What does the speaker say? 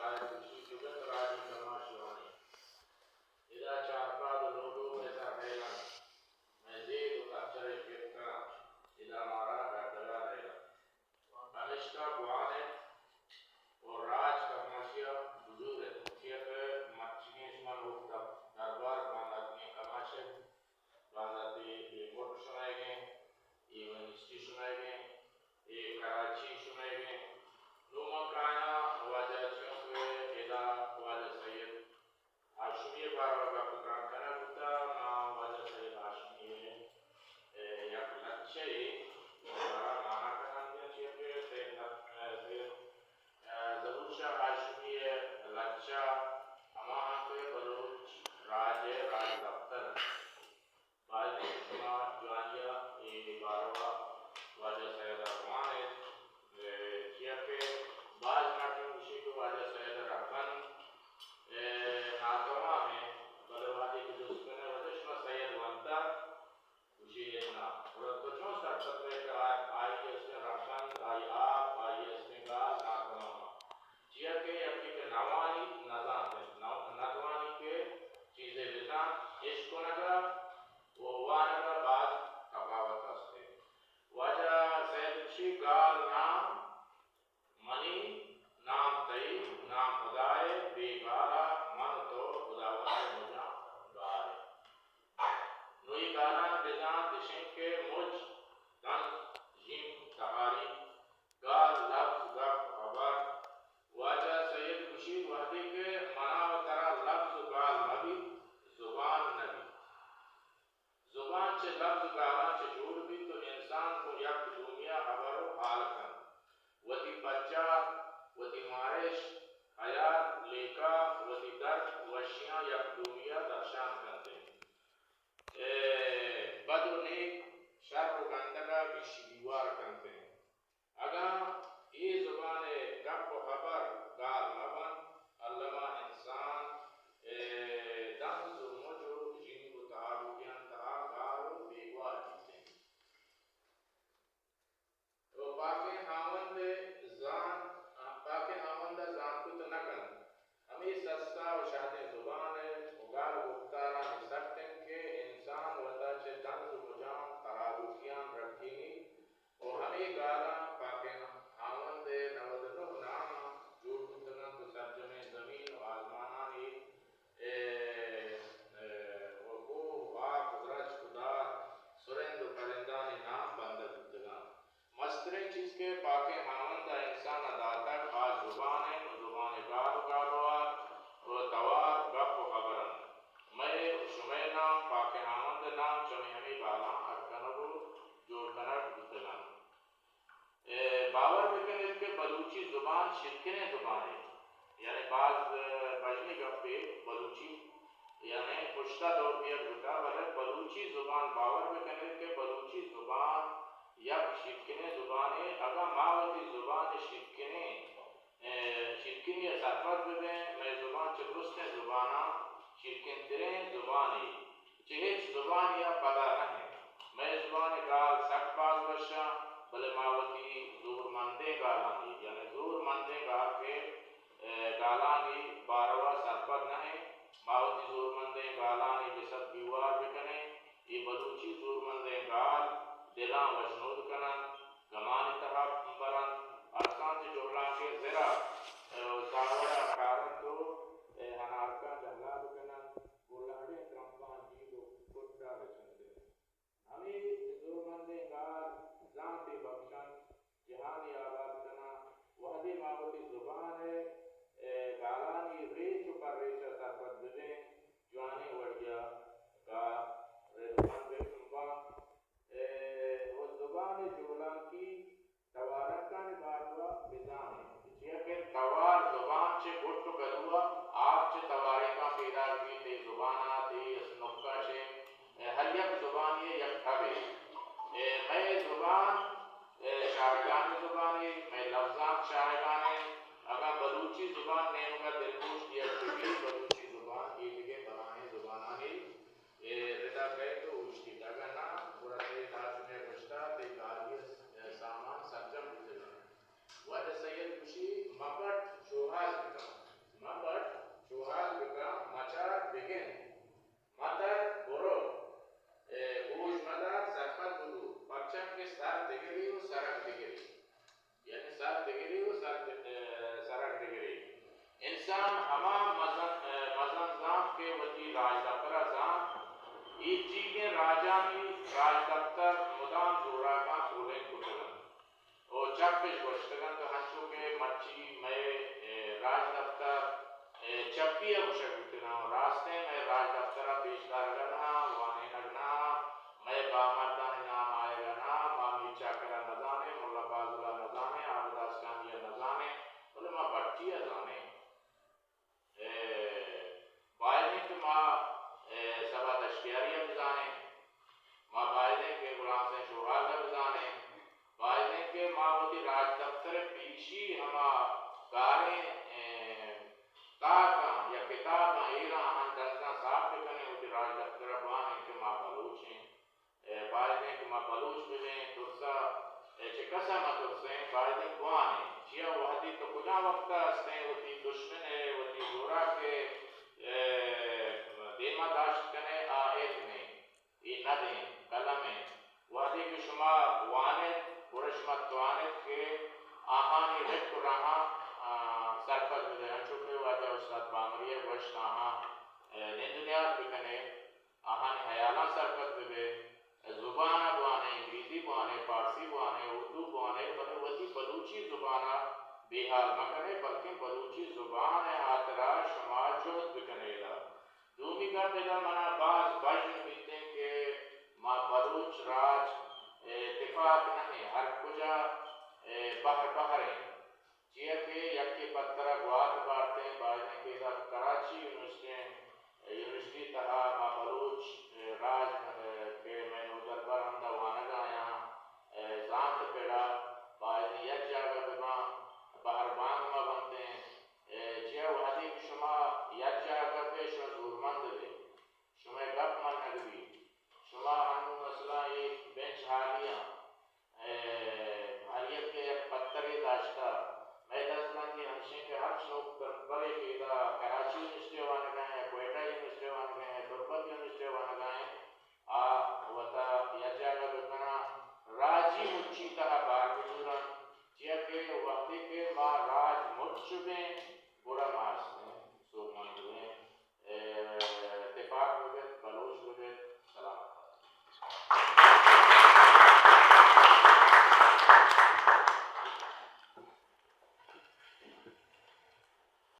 آئی گوشی، چو بنت راجی کماش وانی۔ ادا چارپاد و لوڈو مئے سر ریلان۔ مئے زید و کچر اش گپتنا۔ ادا مارا گردگا ریلان۔ پمشکا گوان انت و راج کماشیا بزور انت، چیا کہ مرچیگیں شما نوک دربار بانداتگیں کماش انت، بانداتے اے ملک شمئیگ انت، اے یونیورسٹی شمئیگ انت، اے کراچی شمئیگ انت۔ نوں من کایاں واجہ چیوں کہ ادا واجہ سید ہاشمی ءِ باروا گپ تران کنگ بوتگ، ما واجہ سید ہاشمی ءِ، اے، یک لچہ ءِ باروا مانا کنان دیاں، چیا کہ سید، اے، سید، اے، ظہور شاہ ہاشمی ءِ لچہ ہما انت کہ بلوچ راج ءِ راجدپتر انت۔ باید انت شما جوانی ءَ اے باروا واجہ سید ءَ بوان ات، اے، چیا کہ باز مردم گوشی کہ واجہ سید ءِ رہبند، اے، ناتوام انت، بلے وہدے کہ جست کنئے واجہ شما سید ونتگ، گوشی اناں۔ گڑا تو چون سرپد بئے کہ آ-، آئی ءِ استیں رہبند، آئی ءِ آپ، آئی ءِ استیں گال ناتوام انت؟ چیا کہ یکے کہ نوانی نزانت انت، نو-، نتوانی کہ چیزے بزانت، اشکنگ ءَ و وانگ ءَ باز تپاوت است انت۔ واجہ سید گوشی، گال نام منی، نام تئی، نام ہدائے، بے گال ءَ من و تو ہداوند ءِ مجاں گال ایں۔ نوں اے گالان بزانت، اش انت کہ مج، دنز، ژیمب، تہاری، گال، لبز، گپ، ہبر۔ واجہ سید گوشیت، وہدے کہ منا و ترا لبز و گال مہ بیت، زبان نہ بیت۔ زبان چہ لبز و گالاں چہ جوڑ بیت و انسان گوں یک دومیا ہبر و ہال کنت۔ وتی پجار، وتی مارشت، ہیال، لیکہ، وتی درد، وشیاں یک دومیا درشان کنت انت۔ اے، بد و نیک، شر و گندگا گیشی گیوار کنت انت۔ اگاں اے زبان ءِ گپ و ہبر گال مہ بنت، الما انسان، اے، دنز و مج و ژیمب و تہاروکیان تہا گال و بیگواہ بیت انت۔ و پاکیں ہاوند ءِ زان، پاکیں ہاوند ءَ زانت کت نہ کنت۔ ہمے سسا و شہدیں زبان ءِ و گال و گپتارانی سٹ انت کہ انسان وتا چہ دنز و مجاں تہاروکیاں رکینیت و ہمے گالاں پاکیں ہاوند ءِ نود و نہ ناماں جوڑ بوتگ انت و سرجمیں زمین و آزمانانی، اے، اے، و کوہ و آک و درچک و دار، سرند و پرندانی نام بندگ بوتگ انت۔ مستریں چیز کہ پاکیں ہاوند ءَ انسان ءَ داتگ، آ زبان انت و زبان ءِ گال و گالوار و توار گپ و ہبر انت۔ مئے و شمئے نام پاکیں ہاوند ءِ نام چمے ہمے گالاں اڈ کنگ و جوڑ کنگ بوتگ انت۔ اے، باور بکن ات کہ بلوچی زبان شیرکنیں زبانے، یعنی باز، اے، بژنی گپے بلوچی، یعنی پشتا دور دیگ بوتا، بلے بلوچی زبان، باور بکن ات کہ بلوچی زبان یک شیرکنیں زبانے۔ اگاں ما وتی زبان شیرکنیں، اے، شیرکنی ءَ سرپد ببیں، مئے زبان چہ درستیں زباناں شیرکنتریں زبانے۔ چہ ہچ زبانے ءَ پدا نہ انت۔ مئے زبان ءِ گال سک باز وش انت، بلے ما وتی زورمندیں گالانی، یعنی زورمندیں گال کہ، اے، گالانی باروا سرپد نہ انت۔ ما وتی زورمندیں گالانی گسد گیوار بکنیں۔ اے بلوچی زورمندیں گال دلاں وشنود کننت، گمانی تہا برنت، ارساں چہ جہلانکیں زر ءَ، اے، زاوڑ ءَ کارنت و، اے، ہنارکاں جہلا بکننت۔ گلہڑیں ترمپاں جیل و کٹ ءَ رچنت انت۔ ہمے زورمندیں گال زانتے بکشنت، جہانے آباد کناں۔ وہدے ما وتی زبان ءِ، اے، گالانی ریچ و پریچ ءَ سرپد ببیں، جوانیں وڑے ءَ گال ردمند بنت۔ اے، و زبان ءِ جہلانکی توارنکانی باروا بزان انت۔ چیا کہ توار زبان چہ گٹ و گلو ءَ، آپ چہ توارینکاں پیداک بیت، اے زبان ءَ تئی اس نکا چہ، اے، ہر یک زبانی ءِ یک تبے۔ اے، مئے زبان، اے، شاعرانی زبانے، مئے لبزانک شاعران انت۔ اگاں بلوچی زبان نیمگ ءَ دلگوش دیگ بہ بیت، بلوچی زبان اے دگہ بلاہیں زبانانی اے ردا کئیت و اوشتیت، اگاں ناں، گڑا سید ہاشمی ءَ گوشتہ، تئی گالی ءِ سامان سرجم بوتگ انت۔ واجہ سید گوشی، مپٹ، شوہاز بکن۔ سرگ دگرے۔ انسان ہما مزن، مزن زانت کہ وتی راجدپتر ءَ زانت۔ ایرجیگیں راجانی راجدپتر مدام زوراکاں پولنگ کتگ انت ءُ چپ اش گوشتگ انت، ہنچو کہ مرچی مئے، اے، راجدپتر، اے، چپی ءَ گوشگ بوتگ انت ءُ راستیں مئے راجدپتر ءَ پیش دارگ ءَ نہ آں، وانینگ نہ آں، مئے بامردانی نام آیگ ءَ نہ آں، ما میر چاکر ءَ نہ زانیں، ملا پازل ءَ نہ زانیں، عابد آسکانی ءَ نہ زانیں، بلے ما بٹی ءَ زانیں۔ اے، باید انت کہ ما، اے، صبا دشتیاری ءَ بزانیں، ما باید انت کہ غلام حسین شوہاز ءَ بزانیں، باید انت کہ ما وتی راجدپتر ءِ پیشی ہما کاریں، اے، تاکاں یا کتاباں ایراں آہاں ڈنزاں صاف بکنیں، وتی راجدپتر ءَ بوانیں کہ ما بلوچ ایں۔ اے، باید انت کہ ما بلوچ ببیں، ترس ءَ، اے، چہ کس ءَ مہ ترسیں، باید انت بوانیں۔ چیا وہدے تو کجام وقت ءَ استیں وتی دشمن ءِ، وتی زوراک ءِ، اے، دیم ءَ داشت کنئے، آ علم انت، اے ند انت، قلم انت۔ وہدے کہ شما وان ات، گڑا شما توان ات کہ آہانی رپک ءُ راہاں، آ، سرپد بدئے، انچو کہ واجہ استاد بامری ءَ گوشت، آہاں، اے، نند ءُ نیاد بکنئے۔ آہانی ہیالاں سرپد بہ بئے۔ زبان ءَ بوانئے، انگریزی بوانئے، پارسی بوانئے، اردو بوانئے، بلے وتی بلوچی زبان ءَ بے ہال مہ کنئے، بلکیں بلوچی زبان ءِ ہاترا شما جہد بکنئے ادا۔ دومی گپ، ادا منا باز بژن بیتیں کہ ما بلوچ راج، اے، تفاق نہ ایں، ہر کجا، اے، بہر بہر ایں۔ چیا کہ یکے پتر ءَ گوات بارتیں، باید انت کہ ادا کراچی یونیورسٹی ءَ، یونیورسٹی ءِ تہا ما بلوچ، اے، راج، اے، کہ مئے نودربر ہمدا وانگ ءَ آیاں، اے، زانت ءِ پڑ ءَ باید انت یک جاگہ بہ باں، بہر بانگ مہ بنتیں۔ اے، چیا وہدے کہ شما یک جاگہ بہ بئے، شما زورمند بہ بئے، شمئے گپ منگ بیت۔ شما انوں مثلاً اے بنچ ہالی آں، اے، ہر یکے یک پترے داشتہ۔ مئے دزبندی ہمشیں کہ ہرچ نوک دربرے کہ ادا کراچی یونیورسٹی ءَ وانگ ءَ ایں، کوئٹہ یونیورسٹی ءَ وانگ ءَ ایں، تربت یونیورسٹی ءَ وانگ ءَ ایں، آ وتا یک جاگہ بہ کناں، راجی مچی تہا بار بزوراں، چیا کہ وہدے کہ ما راج مچ بیں،